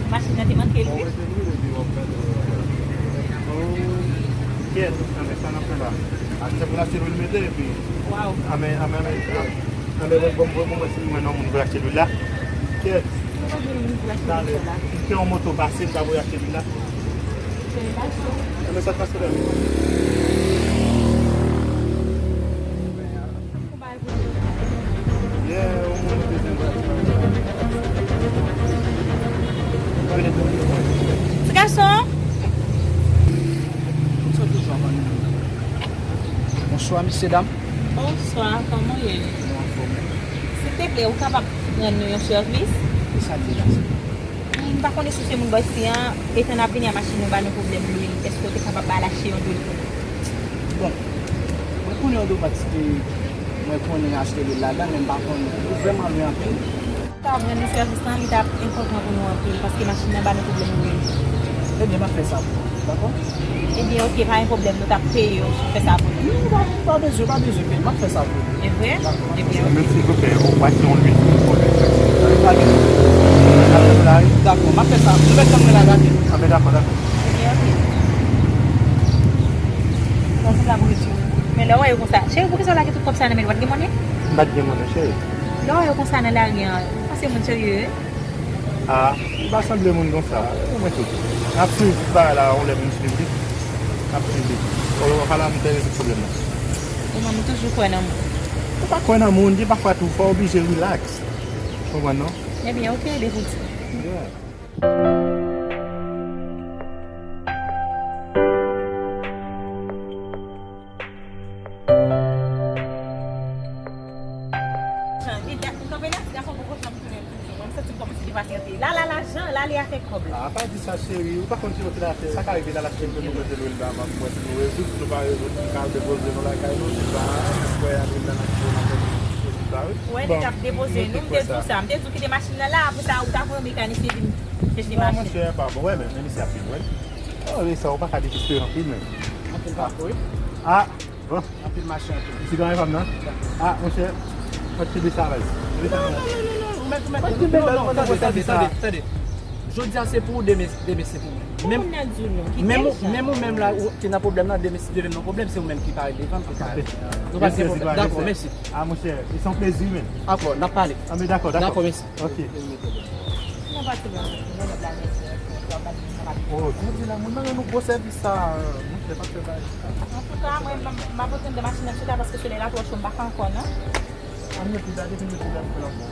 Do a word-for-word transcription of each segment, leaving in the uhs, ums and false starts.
Machin nan te manke l, wi. Kèt, anben, sa n ap fè la. Achte pou l achte lwil mete, epi. Waw. Anben, anben, anben, anben, bon, bon, bon, bon, si mwen non moun pou l achte lwil la. Kèt. Talè. Si te yon moto pase, m ta voye achte lwil la. Anben, pa t pase la. Ti gason. Bonswa, mesye dam. Bonswa, kòman w ye? Silteple, ou kapab rann nou yon sèvis? Kisa l ye la, silteple? M pa konnen si w se moun bò isi an, etan n ap vini a machin nou ba nou pwoblèm lwil. Èske w te kapab al achte yon lwil pou nou? Bon, mwen konnen yon dwa paske mwen konnen achte lwil ladan, men m pa konnen. Li vrèman lwen anpil. Sa ap rann nou sèvis lan, li t ap enpòtan pou nou anpil, paske machin nan ba nou pwoblèm lwil. Ebyen, m ap fè sa pou ou, dakò? Ebyen, oke, pa gen pwoblèm, nou t ap peye w fè sa pou nou. Non, pa, pa bezwen, pa bezwen peye, m ap fè sa pou ou. E vre? Dakò, m ap fè sa. Ebyen, oke. Men silvouplè, ou pa gen yon lwil pou mwen? Dakò, m ap fè sa. Nou mèt tann mwen la rapid. Anben, dakò, dakò. Ebyen, oke. Sa sanble ap redi. Men lè w wè yo konsa, cheri, poukisa w lage tout kòb sa nan men l? Ou pa t gen monnen? M pa t gen monnen, cheri. Lè w wè yo konsa nan lari an, ou panse moun serye yo ye? A, li pa sanble moun konsa. Ou wè tout. N ap swiv bagay la, yon lè pou m swiv li. N ap swiv li. O, hala m te rezoud pwoblèm nan. Ou menm, ou toujou kwè nan moun? Ou pa kwè nan moun, gen pafwa tou, fò w oblije relax. Konprann, non? Ebyen, oke, depi w di. Yeah. Jan, li dat m kanpe la, ti gason poko janm tounen toujou. Mwen, m santi m kòmanse depase yon peyi. La, la, la, jan, la, li afè kòb la. A, pa di sa, cheri. Ou pa konn ki kote l afè. Sa ka rive la, l achte pou nou mete lwil la, m ap wè si nou rezoud. Si nou pa rezoud, m ka depoze nou lakay nou. Se pa, m kwè a vin nan aksyon nan fè sa, wi. Wè, li t ap depoze nou, m te di w sa. M te di w kite machin nan la, apre sa, ou ta voye yon mekanisyen vin chèche machin. Non, monchè, pa bon. Wè, men, men misye ap vin, wè. Oh, men sa, ou pa ka dezespere anpil, men. Anpil pa wi. A, bon. Anpil mache anpil. Ti grann fanm nan? A, monchè, fò t kenbe sa, baz. Kenbe sa, non, non, non, non, non, ou mèt, ou mèt. Fò t kenbe, baz, non, non, tande, tande, tande, tande. Jodi a se pou ou, demen, demen se pou mwen. Menm, menm ou, menm ou menm la, ou te nan pwoblèm nan, demen si Dye vle m nan pwoblèm, se ou menm ki parèt devan m, ki parèt. Nou pa gen pwoblèm. Dakò, mèsi. A, monchè, se yon plezi, men. Dakò, n ap pale. A, men dakò, dakò. Dakò, mèsi. Ok. Sinon, pa t pwoblèm, lè nèg la vin, lè w pa t gen sa pa gen. Oh, kote la, moun nan rann nou gwo sèvis sa, monchè, pa t fè bagay sa. Antouka, mwen, m, m ap antre anndan machin nan chita paske solèy la twò cho, m pa ka ankò, non. Ann mete la, depi mete la, nou fè l ankò.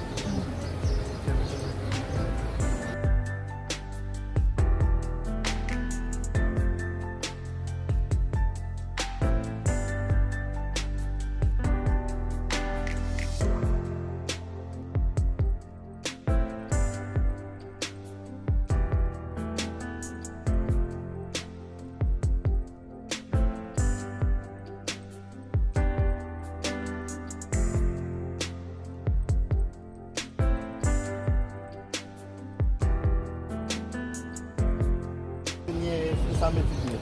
Enjenyè, se sa m etidye.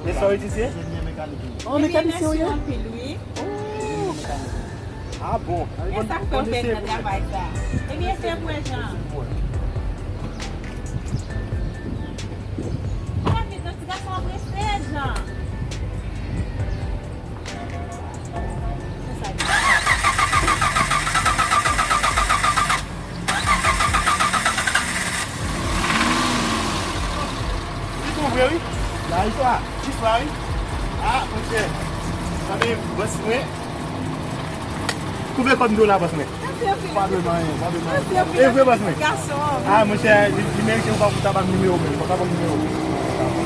E sa w etidye? Enjenyè mekanik. Oh, mekanisyen ou ye? Mèsi anpil, wi. Oh. A bon. E sa k fè w fè gran travay sa. Ebyen, se vre, Jan. Fè vit non, ti gason an prese, Jan. Se sa. Li tou vre, wi. La, istwa. Istwa, wi. A, monchè. Sa vle bòs mwen. Koupe kòb m di w la, bòs mwen. Pa dwe manyen, pa dwe manyen. E vre, bòs mwen. A, monchè, li, li merite w pa pou ta ban m nimewo, men. Fò ta ban m nimewo.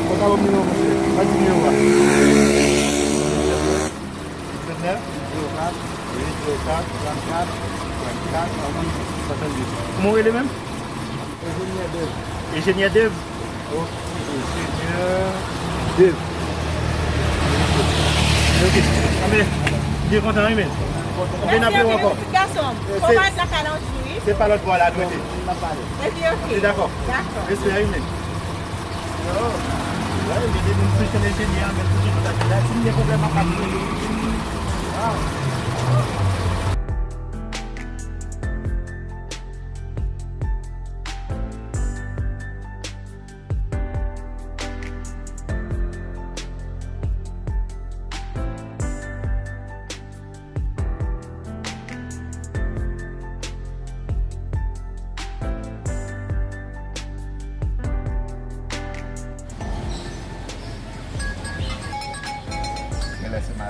Fò ta ban m nimewo, monchè. Ban m nimewo a. Vennèf, zewo kat, wi, zewo kat, trannkat, trannkat, swasanndis. Kòman w rele menm? Enjenyè Dev. Enjenyè Dev? Ok, Enjenyè Dev. Ok. Anben, byen kontan, wi, men. Mwen vin aple w ankò. Mèsi anpil, pitit gason m. Fò w parèt lakay la yon jou, wi. Se pa lòt bò a la nou rete. Epi, ok. Dakò. Dakò. Respè, wi, men. Yo, wè, gen de moun sou chan enjenyè a, men toujou kontakte la. Si m gen pwoblèm, m ap ap rele. Ah.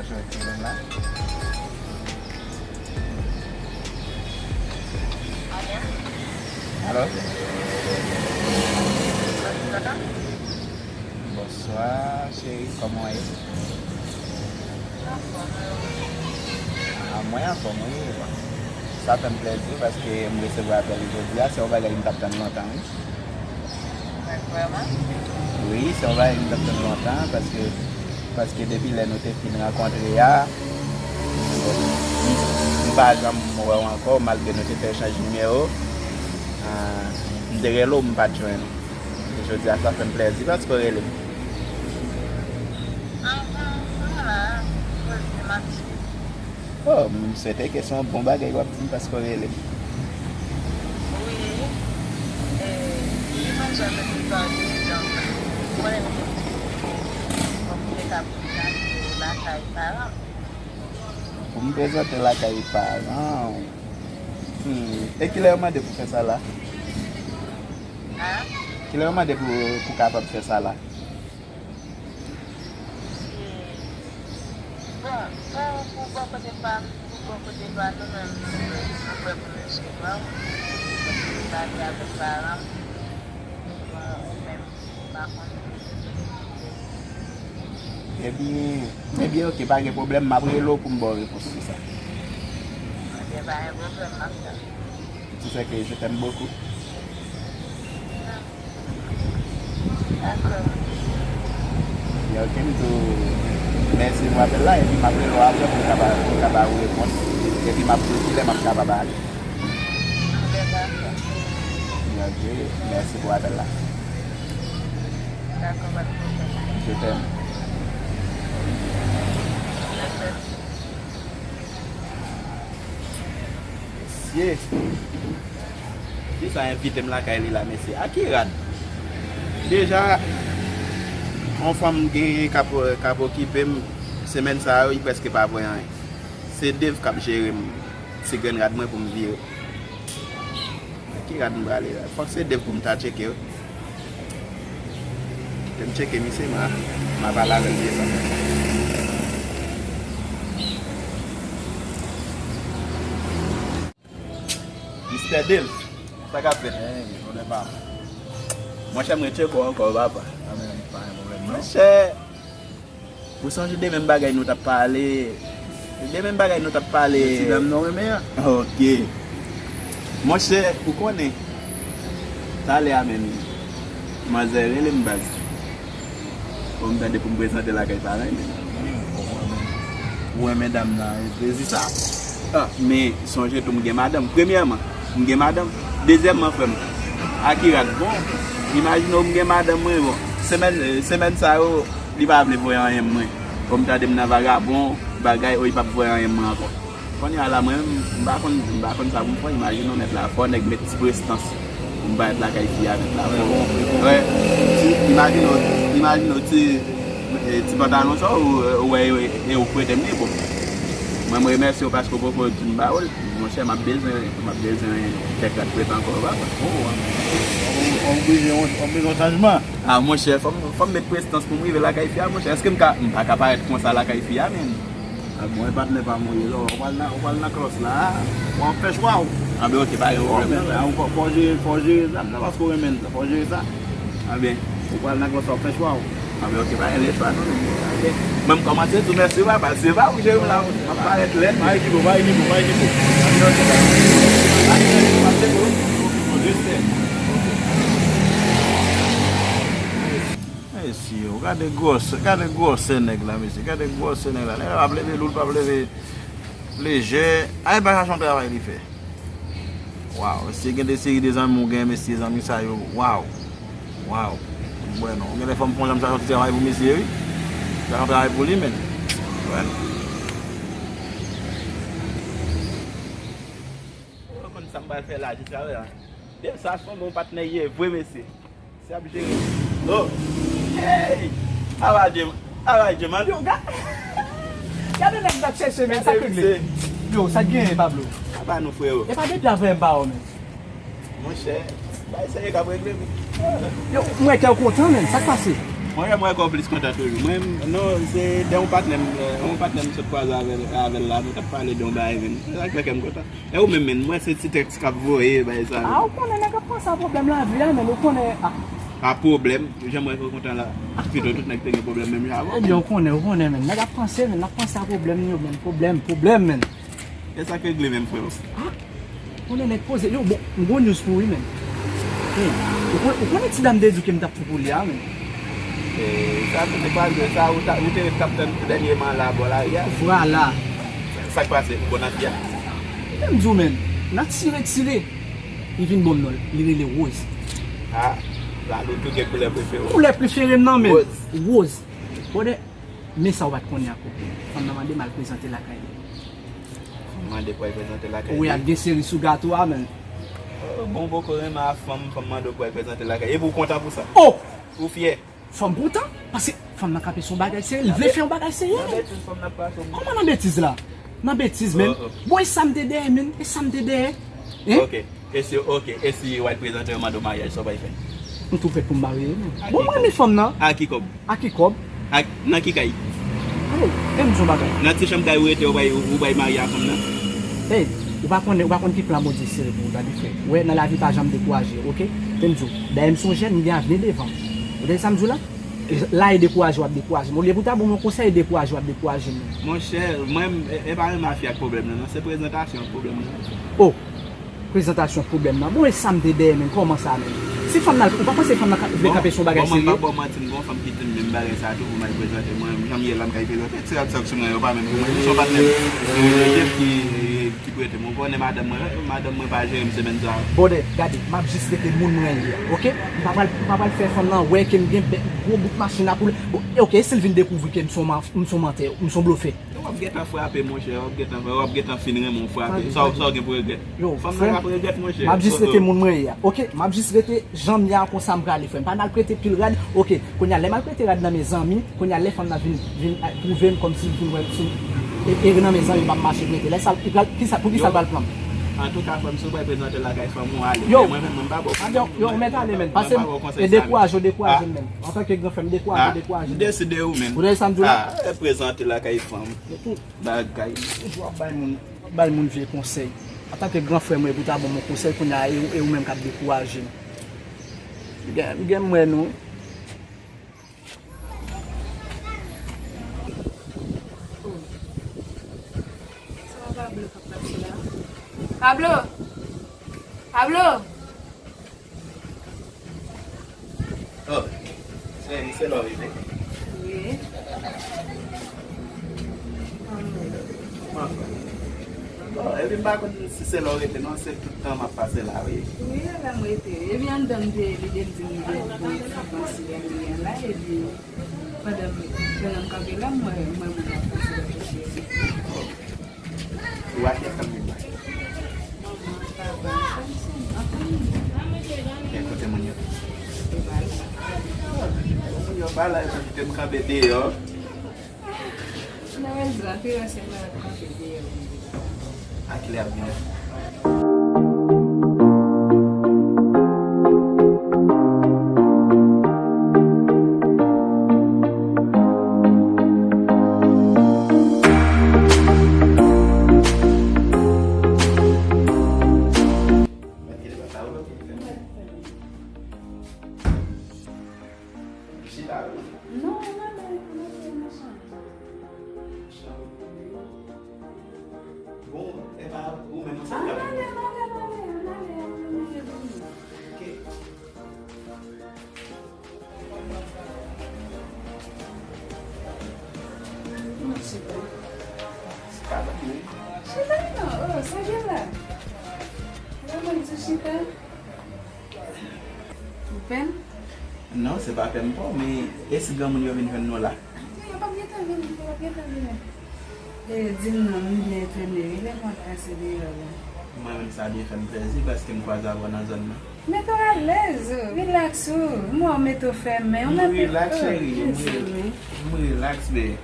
Alo? Bonswa, cheri, kòman w ye? Ah, mwen anfòm, wi. Sa fè m plèzi paske m resevwa apèl ou jodi a. Se yon bagay m t ap tann lontan, wi. Vrèman? Wi, se yon bagay m t ap tann lontan paske, paske depi lè nou te fin rankontre a, m, m pa janm wè w ankò, malgre nou te fè echanj nimewo. Ah, m te rele w, m pa t jwenn ou. Jodi a, sa fè m plèzi paske w rele m. Aham, m la, poze m ap chita. Oh, m swete ke se yon bon bagay w ap di m paske w rele m. Wi, e, li pa janm ret pale, donk, ou konnen m te di w, fòk m te ka prezante w lakay paran m. Pou m prezante lakay paran w? Hmm, e kilè yo mande pou fè sa la? A? Kilè yo mande pou, pou kapab fè sa la? Bon, pou, pou bò kote pa m, pou bò kote pa nou menm, nou, nou, nou prè pou resevwa w. Paske m pale avèk paran m, bon, ou menm, ou pa konn. Ebyen, ebyen, oke, pa gen pwoblèm, m ap rele w pou m ba w repons sou sa. Ebyen, pa gen pwoblèm, m ap tann. Tu sais que je t'aime beaucoup. Dakò. Ebyen, oke, m di w mèsi pou apèl la, epi m ap rele w apre pou m ka ba, pou m ka ba ou repons. Epi m ap di w kilè m ap kapab ale. Ebyen, dakò. Ebyen, oke, mèsi pou apèl la. Dakò, pa de pwoblèm. Je t'aime. Mesye. Fi sa envite m lakay li la, mesye. A ki rad? Deja, yon fanm genyen k ap, k ap okipe m, semèn sa yo, li prèske pa voye anyen. Se Dave k ap jere m, ti grenn rad mwen pou m vire. Ki rad m prale la? Fòk se Dave pou m ta tcheke, wi. Kite m tcheke misye, m a, m a pale avè l de sa. Mistè Dave, sa k ap fèt? Hey, onè pa m. Monchè, m ret tcheke w ankò, papa. Amèn, pa gen pwoblèm, non. Monchè, ou sonje de menm bagay nou t ap pale? De menm bagay nou t ap pale. Se ti dam nan w renmen an? Ok. Monchè, ou konnen, talè a menm, manzè rele m baz. Fò m tande pou m prezante lakay paran li. Ou renmen dam nan, e plezi sa. Ah, men sonje tou m gen madanm. Premyèman, m gen madanm. Dezyèmman, frè m, a ki rad? Bon, imajine w m gen madanm mwen, bon, semèn, semèn sa yo, li pa vle voye anyen mwen. Fò m tande m nan vagabon, bagay, o, li p ap voye anyen mwen ankò. Kounye a la, mwen menm, m pa konn, m pa konn sa pou m fè. Imajine w nèt la, fò nèg met ti prestans pou m parèt lakay fi a nèt la. Fò, wè, ti, imajine w, imajine w ti, e, ti pantalon sa ou, ou wè e, e ou prete m li, bon. Mwen, m remèsye w paske w poko di m ba w l. Monchè, m ap bezwen, m ap bezwen kèk rad prete ankò, papa. Oh, w oblije, w bezwen chanjman. Ah, monchè, fò m, fò m met prestans pou m rive lakay fi a, monchè. Èske m ka, m pa ka parèt konsa lakay fi a, menm? A bon, e patnè pa m ou ye la, ou pral nan, ou pral nan klòs la, w ap fè chwa w. Anben, ok, pa gen pwoblèm. Fò, fò jere, fò jere zam nan, paske w renmen l, fò jere sa. Anben. Ou pral nan klòs la, w ap fè chwa w. Anben, ok, pa gen lechwa, non, men. Ok. Mwen, m kòmanse di w mèsi, papa, se pa ou jere m la, m ap parèt lè. Pa ekipe w, pa ekipe w, pa ekipe w. Anben, ok, pa gen lechwa, se bon. Respè. Mesye, w gade gwòsè, gade gwòsè nèg la, mesye. Gade gwòsè nèg la. Nèg la p ap leve lou, l p ap leve lejè. A, e pa chache yon travay li fè. Waw, mesye, gen de seri de zanmi w gen, mesye, zanmi sa yo. Waw. Waw. Bwè non. Gen de fwa m fè yon jan m chache yon ti travay pou mesye, wi. Chache yon travay pou li, men. Bwè non. Ou konn sa m pral fè la, jis la, wi, la. Dev sa se yon bon patnè ye vre, mesye. Se ap jere. Oh! Hey! Ava Djem, ava Djem, an yo, ga-, gade nèg m t ap chèche, men sa k regle. Yo, sa k genyen, Pablo? Aba nou, frero. E pa depi avè m pa wè w, men. Monchè, bay serye k ap regle, men. Yo, m wè kè w kontan, men. Sa k pase? Mwen, mwen, mwen plis kontan toujou. Mwen, non, se de yon patnè m, eh, yon patnè m sot kwaze avè l, avè l la, nou t ap pale de yon bagay, men. Se sa k fè kè m kontan. E ou menm, men, mwen, se ti tèks k ap voye, bay sa. Ah, ou konnen nèg ap panse a pwoblèm lavi a, men, ou konnen, ah. A pwoblèm, jan mwen kontan la. Pito tout nèg te gen pwoblèm menm jan avè w. Ebyen, ou konnen, ou konnen, men. Nèg ap panse, men, n ap panse a pwoblèm yo, men. Pwoblèm, pwoblèm, men. E sa k regle menm, frè m? Ah, konnen nèg poze. Yo, bon, m gon news pou ou, wi, men. Hey, ou kon-, ou konnen ti dam de di ke m t ap fou pou li a, men. E, sa, se te pa de sa, ou ta, ou te ret t ap tann pou dènyèman la, bò lari a. Vwala. Sa k pase, ou bon nan fi a? Men m di w, men, nan tire, tire. Li vin bon non, li rele Rose. Ah, la, nou tou gen koulè prefere w. Koulè prefere m nan, men. Rose. Rose. Brother, men sa ou pa t konnen ankò. Fanm nan mande m al prezante lakay li. Fanm mande pou al prezante lakay li? Wi, ak gen seri sou gato a, men. Oh, bon, poko renmen a fanm, fanm mande w pou al prezante lakay. Epi w kontan pou sa? Oh! Ou fyè? Fò m kontan, paske fanm nan kanpe sou yon bagay serye, li vle fè yon bagay serye. Nan betiz fanm nan ap pase w. Kòman nan betiz la? Nan betiz, men. Oh, oh. Bon, e sa m te dèyè, men. E sa m te dèyè. Hein? Ok. E si, ok, e si w al prezante yo mande w maryaj, sa w pral fè? M tou prèt pou m marye, men. Bon, mwen renmen fanm nan. A ki kòb? A ki kòb? Ak, nan ki kay? Oh, men m di w yon bagay. Nan ti chanm kay ou rete, ou pral, ou pral marye a fanm nan? Hey, ou pa konnen, ou pa konn ki plan Bondye sere pou ou, gade frè. Ou wè, nan lavi pa janm dekouraje, ok? Men m di w, dayè m se yon jèn, m gen avni devan m. Ou tande sa m di w la? La e dekouraje w ap dekouraje m. Olye pou ta ban m yon konsèy, e dekouraje w ap dekouraje m. Monchè, mwen, e, e pa renmen a fi ak pwoblèm nan, non. Se prezantasyon ak pwoblèm nan. Oh! Prezantasyon pwoblèm nan. Bon, e sa m te dèyè, men. Kòman sa, men? Si fanm nan, ou pa panse fanm nan ka, vle kanpe sou yon bagay serye? Bon, mwen pa ba w manti, m gon fanm ki di m menm bagay sa tou pou m al prezante. Mwen, jan m ye la, m ka prezante. Ti rad sa k sou mwen yo, pa menm pou mwen. Li se yon patnè m. Li rele Jeff ki, ki prete m. Ou konnen madanm mwen, madanm mwen pa jere m semèn sa a. Brother, gade, m ap jis rete moun mwen ye a, ok? M pa pral, m pa pral fè fanm nan wè ke m gen bèk, gwo bout machin la pou l. Bon, e ok, e si l vin dekouvri ke m se yon man-, m se yon mantè, m se yon blofè? W ap gentan frape, monchè, w ap gentan, w ap gentan fin renmen w frape. Sa, sa w gen pou regrèt? Yo, fanm nan ap regrèt, monchè. M ap jis rete moun mwen ye a, ok? M ap jis rete jan m ye a, konsa m prale, frè m. Pa n al prete pil rad, ok? Kounye a, lè m al prete rad nan men zanmi, kounye a, lè fanm nan vin, vin, eh, twouve m kòmsi l vin wè m sou, e, e nan men zanmi m ap mache prete. Lè sa, li pral, kisa, pou kisa l pral pran m? Antouka, frè m, si w pral prezante lakay fanm ou, ale. Yo, men mwen menm, mwen pa ba w konsèy sa. Yo, yo, ou mèt ale, men. Pase m, e dekouraje w, dekouraje m, men. Antanke gran frè m, dekouraje w, dekouraje m. M deside ou menm. Ou tande sa m di w la? Ah, prezante lakay fanm. Bagay. Toujou ap bay moun, ap bay moun vye konsèy. Antanke gran frè mwen, pou ta ban m yon konsèy, kounye a, e, e ou menm k ap dekouraje m. M gen, m gen m wè nou. Sa Pablo k ap pase la? Pablo! Pablo! Oh, se, se la w rete? Wi. Bon, epi m pa konn si se la w rete non, se tout tan m ap pase la, wi. Wi, e la m rete. Epi anndan m te, li te di m li gen yon ti pase dènye an la, epi pandan m, pandan m kanpe la, m wè, m wè moun ap pase la, cheri. Ou a kiyès k ap vin la? Manman, papa, m fanmi, m fanmi. E kote moun yo? Yo pa la. Moun yo pa la, epi kite m kanpe deyò. Nan rezon, antre nan sèl mwen kanpe deyò. A kilè y ap vini? Chita, wi. Non, ann ale, ann ale nan chanm. Chanm. Bon, e pa ou menm, se... Ann ale, ann ale, ann ale, ann ale, ann ale, ann ale, bon. Ok. Mwen chita. Chita, non. Chita, non. Oh, sa gen la? Lè mwen di chita. Ou pè m? Non, se pa pè m pa w, men e si granmoun yo vin jwenn nou la? Yo p ap gentan vini, yo p ap gentan vini. E, di m non, m byen etone wi, lè m ap pase deyò la. Mwen menm, sa byen fè m plèzi paske m kwaze avè w nan zòn nan. Mete w alèz, rilaks ou, m wè w mete w fèmen, ou mete w rilaks, cheri, m ri-, m rilaks, bebe.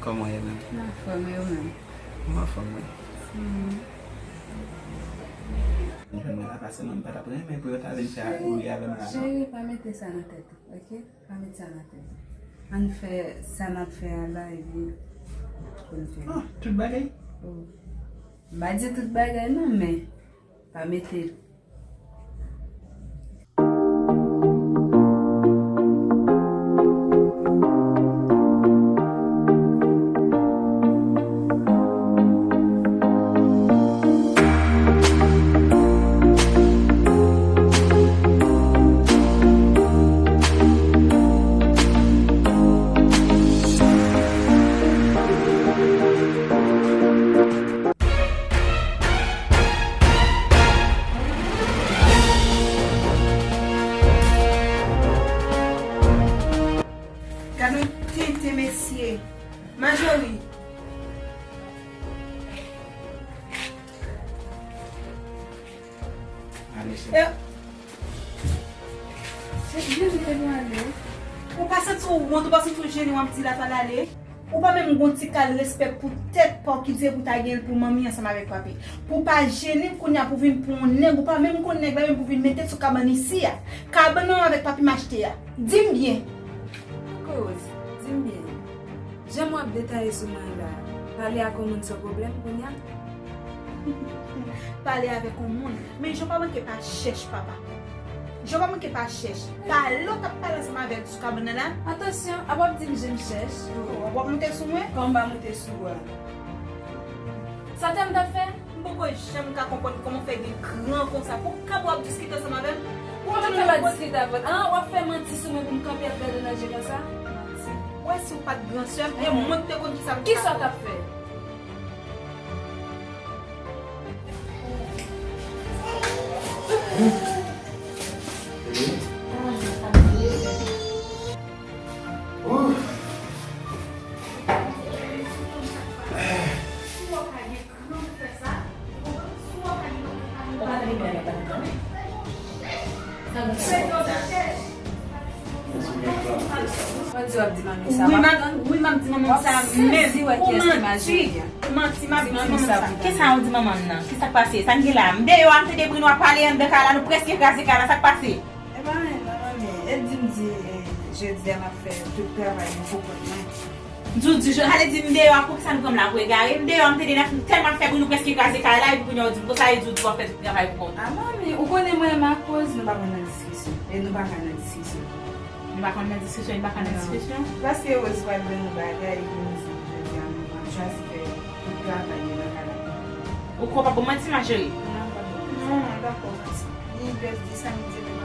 Kòman w ye menm? M anfòm, e ou menm? M anfòm, wi. Hmm. Mwen la pa sèlman m pa t ap renmen pou yo ta vin fè wi avè m la non. Cheri, pa mete sa nan tèt ou, oke? Pa met sa nan tèt ou. Ann fè sa n ap fè a la epi pou n fini. Oh, tout bagay? Oh. M pa di tout bagay non, men pa mete l. Gad yon tenten mesye. Majori. Ale, cheri. Ou pa santi w wont, ou pa santi w jennen, w ap di l ap al ale? Ou pa menm gon ti kal respè pou tèt pa w ki di se pou w ta gen l pou manmi ansanm avèk papi. Pou w pa jennen kounye a pou w vin pran yon nèg, ou pa menm konn nèg la menm pou w vin mete l sou kabann isi a. Kabann manman avèk papi m achte a. Di m byen. Kouz, di m byen. Jan w ap detaye sou mwen la, pale ak yon moun se yon pwoblèm kounye a? Pale avèk yon moun. Men Jòb pa manke pa chèch, papa. Jòb pa manke pa chèch. Pale w t ap pale ansanm avè l sou kabann nan la. Atansyon, a w ap di m je m chèch. W ap moute sou mwen? Kòman m pa moute sou ou a? Sa tè m t ap fè? M poko janm ka konprann kòman w fè gen kran konsa. Pou w kanpe w ap diskite ansanm avè m. Pou w Kòman m fè pa diskite avè l? An, w ap fè manti sou mwen pou m kanpe ap gade w nan je konsa? Manti. Ou wè si w pa t gran sè m, e mwen ki te konn kisa pou fè. Kisa w t ap fè? Wi, m ap di manmi sa menm. Ou manti. Ou manti, m ap di manman m sa. Kisa w di manman m nan? Kisa k pase? Sa k gen la? M deyò a, m tande bri nou ap pale anndan kay la, nou prèske kraze kay la, sa k pase? E pa anyen non, manmi. E di m di, e, jodi a m ap fè tout travay mwen pou kont mwen. M di w di jodi, ale di m deyò a, poukisa nou pran m la pou egare? M deyò a, m tande n ap tèlman fè bri, nou prèske kraze kay la, epi kounye a w di m konsa, e di w di w ap fè tout travay pou kont ou. A manmi, ou konnen mwen menm ak Kouz, nou pa konn nan diskisyon. E nou pa ka nan diskisyon. Nou pa konn nan diskisyon, nou pa ka nan diskisyon? Paske Rose pral ban nou bagay, epi nou di jodi a nou pral chwazi fè tout travay yo nan kay la. Ou kwè w p ap ban m manti, ma chérie? Non, pa ban m. Non, non, dakò, manti. Li just di sa m di.